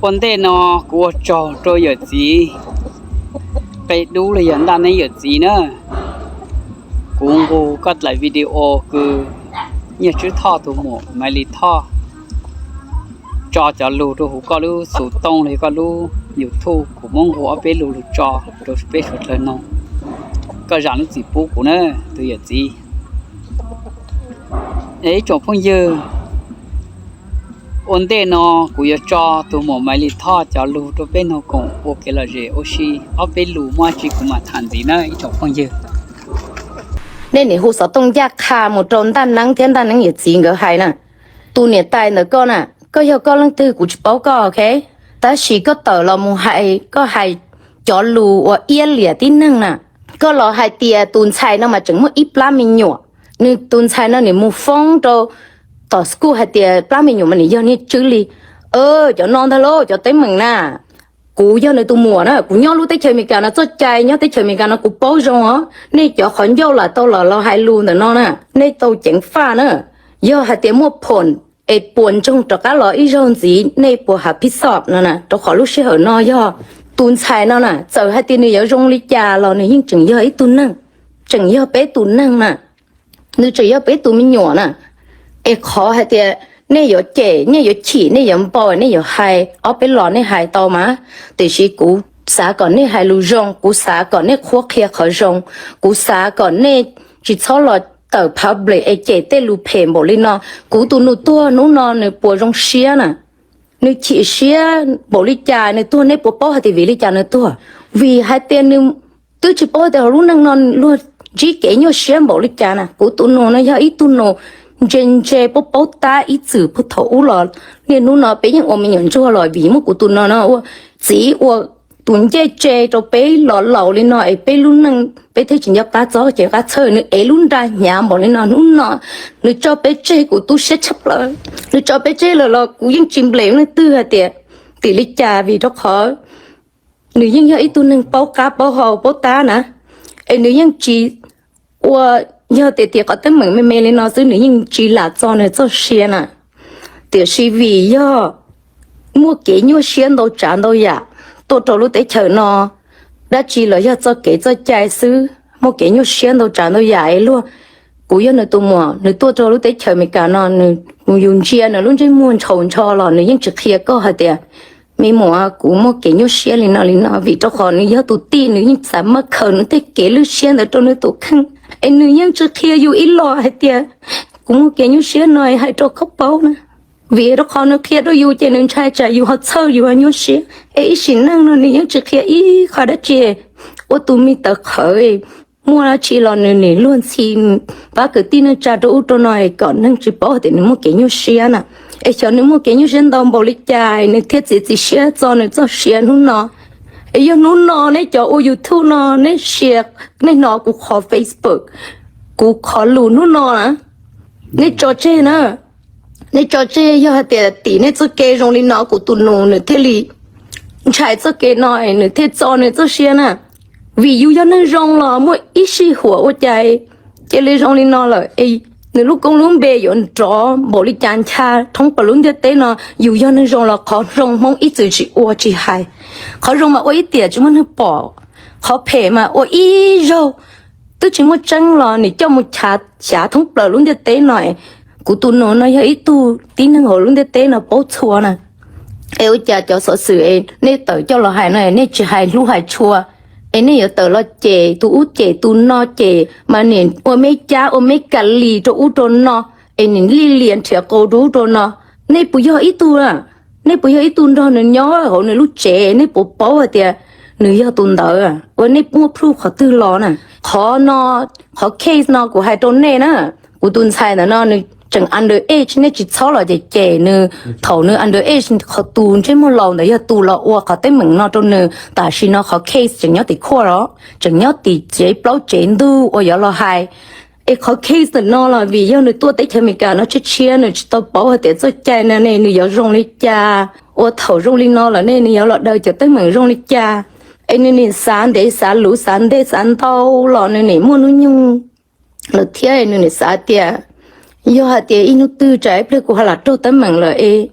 Ua ntej no kuv ua tsaug rau yawm txiv Qe Dub los yog Ntaj Neeb yawm txiv na. Kuv nqug koj dlaim video kws Nyiaj Tswb Thoj tus muam Maiv Lis Thoj tso cov lug rau huv koj lub xov tooj los yog koj lub YouTube, kuv muab nqug ob peb lug lug tso rau peb suav dlawg noog. Koj zam lub txim pub kuv na, tus yawm txiv. Ib tsoom phooj ywg, ua ntej no kuv yuav tso tus muam Maiv Lis Thoj cov lug rau peb noog koom ua kev lom zem ua si ob peb lus, muaj dab tsi kuv mam tham ntxiv na ib tsoom phooj ywg. Nej nim hu xov tooj ncaj qha mus rau Ntaj Neeb thiab Ntaj Neeb yawm txiv nkawd hais na. Tus niam tais ntawm koj na, koj yog koj leej twg kuv tsis paub koj, ok? Tab sis koj tawm los mus hais, koj hais cov lus uas iab liam tib neeg na. Koj los hais tias tus ntxhais no mas tseem muaj ib plab me nyuam, nws tus ntxhais no nws mus foob rau tom school hais tias plab me nyuam mas nws yog Nyiaj Tswb li. Cov no ntag lauj cov teeb meem na. Kuv yog nws tus muam na, kuv nyob lub teb chaws Amelikas no txoj cai nyob teb chaws Amelikas no kuv paub zoo os. Nej cov qhov ncauj lam tau los los hais lus ntawm no na, nej tau ceev faj na. Yog hais tias muaj phoom es puas ntsoog rov qab los ib zaug ntxiv, nej puas hav phij xom no na? Rau qhov lub sij hawm no yog tus ntxhais no na, txawm hais tias nws yuav zoo li cas los nws yeej tseem yog ib tug neeg, tseem yog peb tus neeg na. Nws tseem yog peb tus me nyuam na. Es qhov hais tias nej yuav cem, nej yuav chim, nej yuav npau, nej yuav hais ob peb los nej hais tau mas, tiam sis kuv xav kom nej hais lus zoo, kuv xav kom nej qhuab qhia qhov zoo, kuv xav kom nej tsis txhob los tawm public es cem tej lus phem npaum li no. Kuv tus nus tuag hnub no nws puas zoo siab na? Nws chim siab npaum li cas nws tuag, nej puas paub hais tias vim li cas nws tuag? Vim hais tias nws twb tsis paub tias hauv lub neej no luag ntsib kev nyuaj siab npaum li cas na. Kuv tus nus no yog ib tug nus ntse ntse, paub paub tab ib txwm puag thaum ub los, niaj hnub no peb yeej ua me nyuam ntsuag los vim muaj kuv tus nus no ua txiv ua tus ncej tse rau peb los laus li no es peb lub neej peb thiaj tsis nco qab txob cev qab txhawj. Nws ev lub nra hnyav npaum li no, hnub no nws tso peb tseg, kuv tu siab tshaj plaws. Nws tso peb tseg lawm los kuv yeej tsis nplem leej twg hais tias tim li cas, vim rau qhov nws yeej yog ib tug neeg paub qab paub hau paub tab na. Es nws yeej tsis ua, yog tias tias qhov teeb meem me me li no xwb nws yeej tsis lam txo nws txoj sia na. Tiam sis vim yog muaj kev nyuaj siab ntau tsav ntau yam tuaj rau lub teb chaws no, dab tsi los yog txoj kev txoj cai xwb, muaj kev nyuaj siab ntau tsav ntau yam es luag, kuv yog nws tus muam, nws tuaj rau lub teb chaws Amelikas no, nws, yus ntsia nws lub ntsej muag ntshaus ntsho los nws yeej tsis qhia koj hais tias, me muam, kuv muaj kev nyuaj siab li no li no, vim rau qhov nws yog tus tij, nws yeej xav maj khaws nws tej kev lwj siab ntawd rau nws tus kheej. Es nws yeej tsis qhia yus ib los hais tias, kuv muaj kev nyuaj siab no hais rau koj paub na. Vim rau qhov nws qhia rau yus ces nws ntshai tsam yus ho txhawj yus ho nyuaj siab. Es ib sim neej no nws yeej tsis qhia ib qho dab tsi, ua tus me tawv qhawv, muaj dab tsi los nws nim luag ntxhi pab kwv tij neej tsa rau ub rau no es kom neeg tsis paub tias nws muaj kev nyuaj siab na. Es xyov nws muaj kev nyuaj siab ntau npaum li cas nws thiaj txiav txim siab txo nws txoj sia hnub no. Es yog hnub no nej cov ua YouTube no nej sia, nej hnov kuv qhov Facebook, kuv qhov lus hnub no na, nej tso tseg na. Nej tso tseg, yog hais tias tim nej txoj kev zoo li no kuv tus nus nws thiaj li ntshai txoj kev no, nws thiaj txo nws txoj sia na. Vim yus yog neeg zoo los muaj ib sij huam ua cas cia li zoo li no lawm, nws lub koob lub npe yuav nrov npaum li cas ncha thoob plaws lub ntiaj teb no. Yus yog neeg zoo los qhov zoo Hmoob ib txwm tsis ua tsis hais. Qhov zoo mas ua ib tiam tsis muaj neeg pom, qhov phem mas ua ib zaug twb tsis muaj tseeb los nws coj mus chav xyav thoob plaws lub ntiaj teb no. Kuv tus nus no yog ib tug tib neeg hauv lub ntiaj teb no paub txhua na. Es ua cas cov xov xwm es nej tawm coj los hais no nej tsis hais hlub hais tshua, es nej yuav tawm los cem tus ub cem tus no, cem mas nim ua me cab ua me ka lis rau ub rau no, es nim lij lias nrhiav qau rau ub rau no. Nej puas yog ib tug, nej puas yog ib tug nrog nws nyob hauv nws lub tsev, nej puas paub hais tias nws yog tus ntawd, uas nej muaj proof qhov twg los na? Qhov no, qhov case no kuv hais rau nej na, kuv tus ntxhais ntawm no nws tseem under age, nej tsis txhob los cem cem nws. Thaum nws under age qhov tus ntsej muag laus ntawd yog tus los ua qhov teeb meem no rau nws. Tam sim no qhov case tseem nyob tim court os, tseem nyob tim tsev plaub tsev ntug uas yuav los hais. Es qhov case ntawm no los vim yog nws tuaj teb chaws Amelikas no tshiab tshiab, nws tsis tau paub hais tias txoj cai no ne nws yuav zoo li cas, uas thaum zoo li no lawm ne nws yuav los daws cov teeb meem zoo li cas. Es nws nim xav ntev xav luv xav ntej xav ntau los nws nim muaj hnub nyoog lawm thiab, nws nim xav tias yog hais tias ib hnub twg tsam ib pliag kuv ho lam raug teeb meem lawm es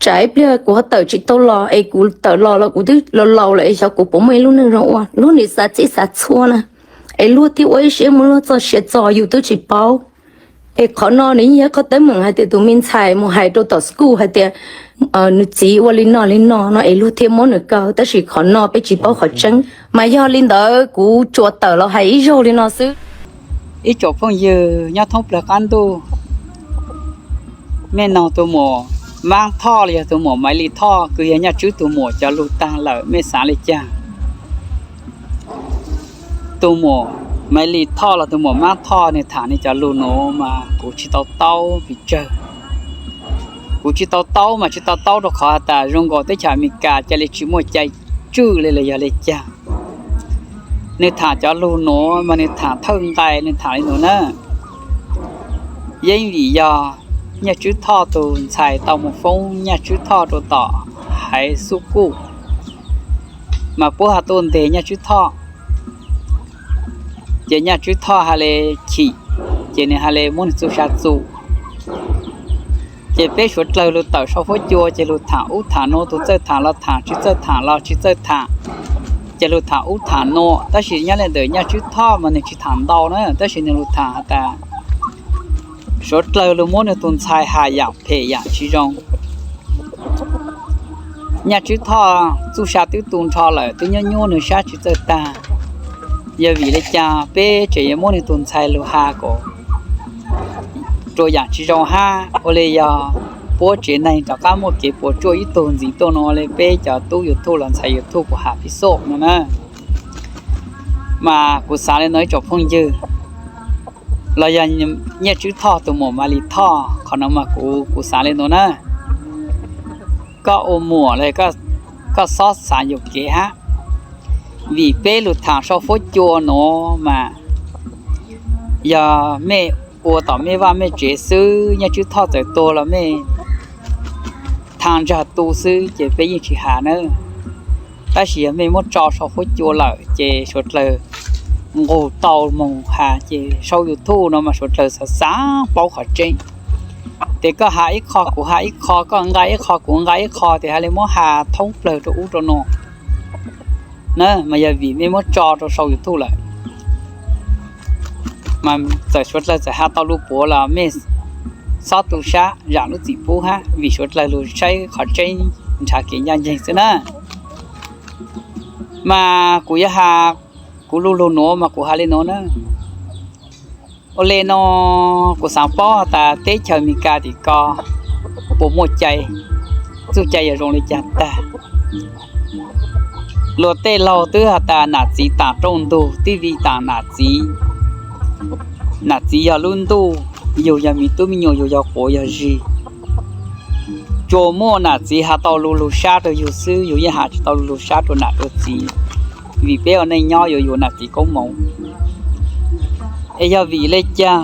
tsam ib pliag kuv ho tawm tsis tau los es kuv tawm los los kuv twb laus laus lawm es xyov kuv puas muaj ib lub neej zoo ua. Luag nim xav txij xav txhua na, es luag thiaj ua ib siab muab luag txoj sia txo yus twb tsis paub. Es qhov no nws yeej yog qhov teeb meem hais tias tus me ntxhais mus hais rau tom school hais tias nws txiv ua li no li no no es luag thiaj muab nws kaw, tab sis qhov no peb tsis paub qhov tseeb. Mas yog li ntawd kuv tsuas tawm los hais ib zaug li no xwb. Ib tsoom phooj ywg nyob thoob plaws qab ntuj, mej noog tus muam Maab Thoj los yog tus muam Maiv Lis Thoj, kws yog Nyaj Tswb tus muam cov lug taag lawm, mej xaav le caag? Tus muam Maiv Lis Thoj los tus muam Maab Thoj nwg thaam nwg cov lug nuav mas kuv tsis tau taub pes tsawg. Kuv tsis tau taub mas tsis tau taub rau qhov has tas zoo nkaus teb chaws Amelikas ca le tsis muaj cai tswj le los yog le caag. Nwg thaam cov lug nuav mas nwg thaam thawj nqai, nwg thaam le nuav na. Yeej vim yog Nyaj Tswb Thoj tus ntxhais tau mus foob Nyaj Tswb Thoj rau tom haiv xuj kuj, mas puab has tuaj nteg Nyaj Tswb Thoj, ces Nyaj Tswb Thoj has le chim, ces nwg has le muab nwg txuj sa txum. Ces peb suav dlawg lug tawm sau fuab cua ces lug thaam ub thaam nuav, tug txawj thaam los thaam, tsis txawj thaam los tsis txawj thaam, ces lug thaam ub thaam nuav. Tab sis nyob le ntawm Nyaj Tswb Thoj mas nwg tsis thaam ntau na, tab sis nwg lug thaam has tas suav dlawg lug muab nwg tug ntxhais has yaam phem yaam tsis zoo. Nyaj Tswb Thoj txuj sa twb tu nrho lawm, twb nyuab nyuab nwg sab tsis txawj taag. Yog vim le caag peb tseem yuav muab nwg tug ntxhais lug has kom rua yaam tsis zoo hab ua le yog puab tsev neeg rov qab muaj kev puas tsuaj ib tug ntxiv tuaj nuav le peb cov tub YouTube los ntxhais YouTube puas has pib xoj no na. Mas kuv xaav le nuav ib tsoom phooj ywg, los yog Nyaj Tswb Thoj tus muam Maiv Lis Thoj, qhov no mas kuv, kuv xaav le nuav na. Koj ua muam los koj xob xaav yuam kev hab, vim peb lug thaam sau fuab cua nuav mas yog mej ua tom mej vaj mej tsev xwb, Nyaj Tswb Thoj txawm tuag los mej thaam ntsag tu xwb ces peb yeej tsis has na. Tab sis yog mej muab tso sau fuab cua lawm ces suav dlawg nqug tau moog has ces sau YouTube no mas suav dlawg xaav xaav paub qhov tseeb. Ces koj has ib qho kuv has ib qho, koj nqa ib qho kuv nqa ib qho, ces has le muab has thoob plawg rua ub rua nuav na. Mas yog vim mej muab tso rua sau YouTube lawm, mas txawm suav dlawg txawm has tau lug puav los mej xob tu sab zam lub txim pub hab, vim suav dlawg lug saib qhov tseeb nrhav kev ncaj nceeg xwb na. Mas kuv yuav has, kuv lu lug nuav mas kuv has le nuav na. Ua le no, kuv xaav paub has tas teb chaws Amelikas tim ko puas muaj cai, txuj cai yuav zoo le caag tag. Luag tej laug twb has tas nam txiv taam rooj ntug, tib vij taam nam txiv. Nam txiv yog lub ntuj, yug yog miv tub miv nyuam, yug yog quav yog zig. Tsuas muaj nam txiv has tau lu lug sab rua yug xwb, yug yeej has tsis tau lu lug sab rua nam rua txiv, vim peb ua neej nyob yuav yuav nam txiv koob moov. Es yog vim le caag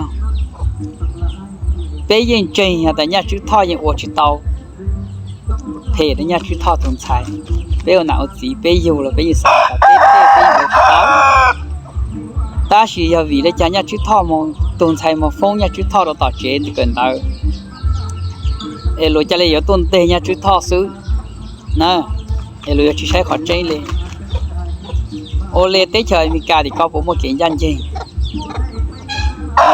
peb yeej ntseeg has tas Nyaj Tswb Thoj yeej ua tsis tau phem rau Nyaj Tswb Thoj tug ntxhais. Peb ua nam ua txiv peb yug los peb yeej xaav tas peb tej peb yeej ua tsis tau. Tab sis yog vim le caag Nyaj Tswb Thoj tug ntxhais moog foob Nyaj Tswb Thoj rau tom tsev kawm ntawv, es luag ca le yuav tuaj nteg Nyaj Tswb Thoj xwb na, es luag yuav tsis saib qhov tseeb le. Ua le teb chaws Amelikas tim ko puas muaj kev ncaj nceeg?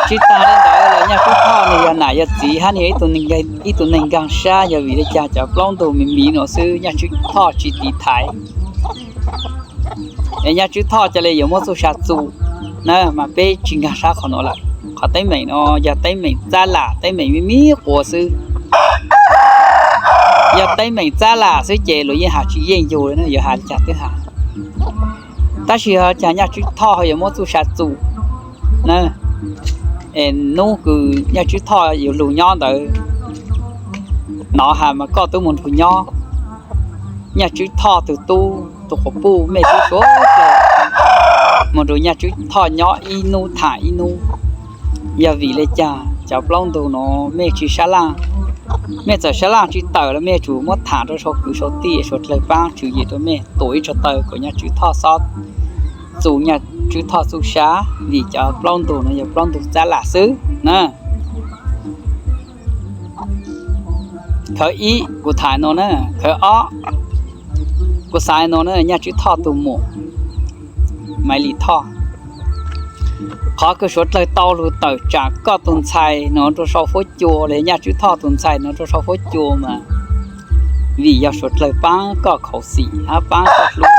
Tsis taag le ntawd los Nyaj Tswb Thoj nwg yog nam yog txiv hab nwg yog ib tug neeg nkaag sab, yog vim le caag cov plaub ntug miv miv nuav xwb Nyaj Tswb Thoj tsis tiv thaiv. Es Nyaj Tswb Thoj ca le yuav muab txuj sa txum na, mas peb tsis nkaag sab qhov nuav lawm. Qhov teeb meem no yog teeb meem txab lam, teeb meem miv miv quas xwb. Yog teeb meem txab lam xwb ces luag yeej has tsis yeej yug le na, yuav has le caag twb has. Tab sis ho caag Nyaj Tswb Thoj ho yuav muab txuj sa txum na. Es nub kws Nyaj Tswb Thoj yuav lug nyob ntawd, nov has mas koj tub moog nrug nyob, Nyaj Tswb Thoj tug tub tug quas puj mej tub suav dlawg moog nrug Nyaj Tswb Thoj nyob ib nub tham ib nub. Yog vim le caag cov plaub ntug nuav mej tsis sab laj? Mej txawm sab laj tsis tawm los mej yuav tsum muab tham rau sau kwv sau tij suav dlawg paab tswv yim rau mej, tuam ib tsaug taw kom Nyaj Tswb Thoj xob txum Nyaj Tswb Thoj txuj sab, vim cov plaub ntug nuav yog plaub ntug txab lam xwb na. Khawv ib kuv tham no na, khawv ob kuv xav no na, Nyaj Tswb Thoj tus muam Maiv Lis Thoj. Qhov kws suav dlawg tau lug tawm tsam koj tus ntxhais nuav rua sau fuab cua los Nyaj Tswb Thoj tus ntxhais nuav rua sau fuab cua mas vim yog suav dlawg paab koj khuv xim hab paab koj hlub,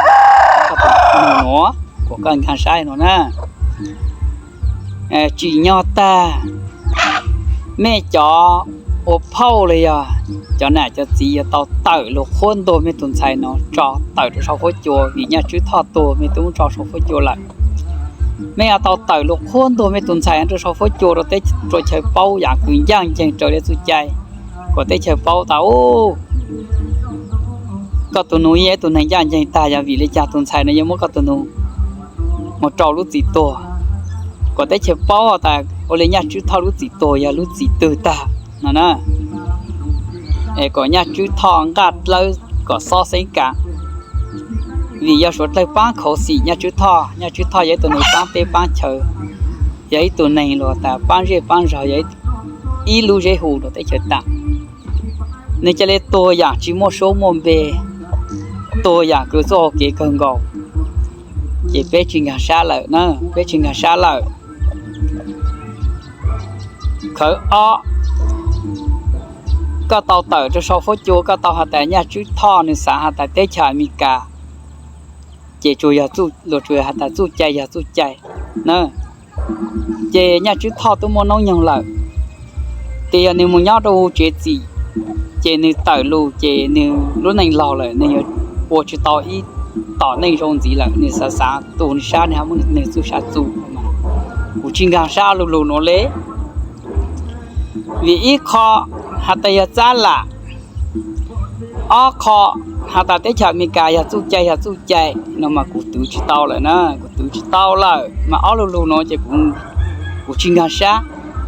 koj tus nus nuav kuas koj nkaag sab no na. Tsim nyog tag mej cov ua phauj los yog cov nam cov txiv yuav tau tawm lug qhuab ntuag mej tus ntxhais no tso tawm rua sau fuab cua, vim Nyaj Tswb Thoj tuag mej tub tso sau fuab cua lawm. Mej yuav tau tawm lug qhuab ntuag mej tus ntxhais rua sau fuab cua rua teb rua chaw paub yam kws ncaaj nceeg raws le txuj cai, kuas teb chaws paub tas u koj tus nus yog ib tug neeg ncaaj nceeg tag, yog vim le caag tus ntxhais no yuav muab koj tus nus moog rau lub txim tuag, kuas teb chaws paub tas ua le Nyaj Tswb Thoj lub txim tuag yog lub txim twg tag no na. Es kom Nyaj Tswb Thoj nqaj dlawb kom xob xeeb kav, vim yog suav dlawg paab khuv xim Nyaj Tswb Thoj. Nyaj Tswb Thoj yog ib tug neeg paab teb paab chaw, yog ib tug neeg luag tas paab zej paab zog, yog ib lub zeb hu rua teb chaws tas. Nwg ca le tuag yaam tsi muaj suab muaj npe, tuag yaam kws txuj hau kev kawg nkaus, ces peb tsi nkaag sab lawm na, peb tsi nkaag sab lawm. Khawv ob, koj tau tawm rua sau fuab cua koj tau has tas Nyaj Tswb Thoj nwg xaav has tas teb chaws Amelikas, ces tsuas yog luas tsuas has tas txuj cai yog txuj cai na. Ces Nyaj Tswb Thoj tub muaj noob nyoog lawm, tes yog nwg moog nyob rua huv tsev txim, ces nwg tawm lug ces nwg lub neej laug lawm, nwg yuav ua tsi tau ib tom neej zoo ntxiv lawm. Nwg xaav xaav tu nwg sab, nwg ho muab nwg txuj sa txu, kuv tsi nkaag sab lu lug nuav le. Vim ib qho has tas yog txab lam, ob qho has tas teb chaws Amelikas yog txuj cai yog txuj cai no mas kuv twv tsi tau lawm na, kuv twv tsi tau lawm mas ob lu lug nuav ces kuv tsi nkaag sab.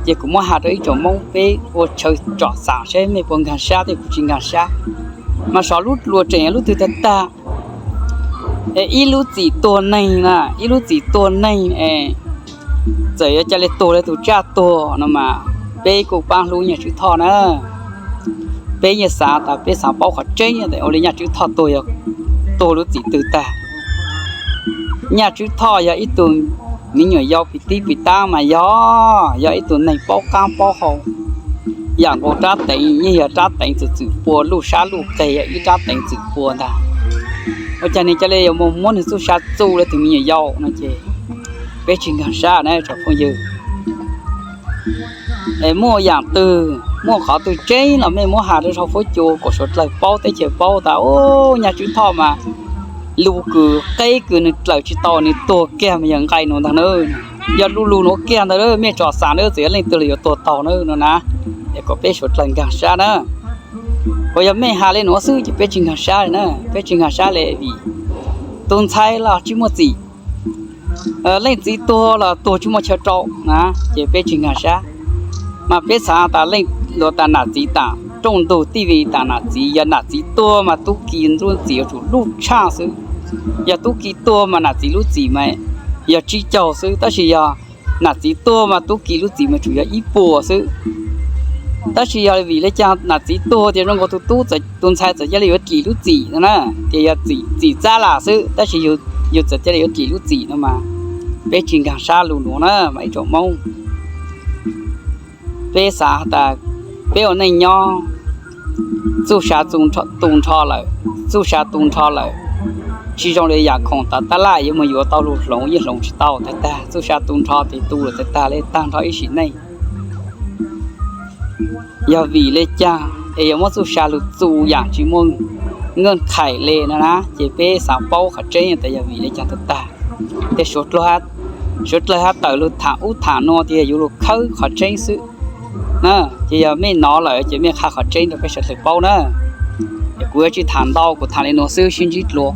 Ces kuv muab has rua ib tsoom Moob peb ua chaw tsom xaam saib mej puas nkaag sab, tes kuv tsi nkaag sab. Mas sov lub luas tseem yog lub twg tag tag, ib lub txim tuag neeg na, ib lub txim tuag neeg es txawm yuav ca le tuag le tug tsaj tuag no mas peb kuj paab hlub Nyaj Tswb Thoj na. Peb yeej xaav tas peb xaav paub qhov tseeb tas ua le Nyaj Tswb Thoj tuag yog tuag lub txim twg tag. Nyaj Tswb Thoj yog ib tug me nyuam yau pim tib pim taab mas yog, yog ib tug neeg paub qaab paub hau, yam nkaus rab teev yeej yog rab teev txwm txwm pua, luj sab luj qeg yog ib rab teev txwm pua ntag. Ua caag nwg ca le yuav moog muab nwg txuj sa txu le tug me nyuam yau no ces peb tsi nkaag sab na tsoom phooj ywg. Es muaj yaam twg muaj qhov twg tseeb los mej muab has rua sau fuab cua kuas suav dlawg paub teb chaws paub tas u Nyaj Tswb Thoj mas lub kws qeb kws nwg dlaws tsi tau nwg tuag kiag mas yog nqai nuav ntag na. Yog lu lug nuav kiag ntag na, mej tsom xaam na txawm yog leej twg los yuav tuag taug na no na. Es kom peb suav dlawg nkaag sab na. Kuas yog mej has le nuav xwb ces peb tsi nkaag sab le na, peb tsi nkaag sab le vim tus ntxhais los tsi muaj txim, leej txiv tuag los tuag tsi muaj chaw rau na, ces peb tsi nkaag sab. Mas peb xaav tas leej luav tas nam txiv taam rooj ntug tij ve taam nam txiv, yog nam txiv tuag mas tub ki lub txim yuav tsum luj tshaaj xwb. Yog tub ki tuag mas nam txiv lub txim mas yog tsib caug xwb, tab sis yog nam txiv tuag mas tub ki lub txim mas tsum yog ib puas xwb. Tab sis yog vim le caag nam txiv tuag tias zoo nkaus tus tub, tus ntxhais txawm ca le yuav dlim lub txim no na, ces yog txim txab lam xwb, tab sis yug txawm ca le yuav dlim lub txim no mas peb tsi nkaag sab lug nuav na mas ib tsoom Moob. Peb xaav tas peb ua neej nyob txuj sa tu nrho lawm, txuj sa tu nrho lawm, tsi zoo le yaam khoom tas tab laj yuav moog yuav tau lug hloov yeej hloov tsi tau tag tag, txuj sa tu nrho tes tu lawm tag tag le taag nrho ib sim neej. Yog vim le caag es yuav muab txuj sa lug txu yaam tsi muaj nkaj qhaim le no na, ces peb xaav paub qhov tseeb tas yog vim le caag tag tag. Tes suav dlawg has tawm lug tham ub tham nuav tes yog yuav lug khawb qhov tseeb xwb na. Ces yog mej nov lawm ces mej qha qhov tseeb rua peb suav dlawg paub na. Es kuv yuav tsi tham ntau, kuv tham le nuav xwb, sib ntsib dlua.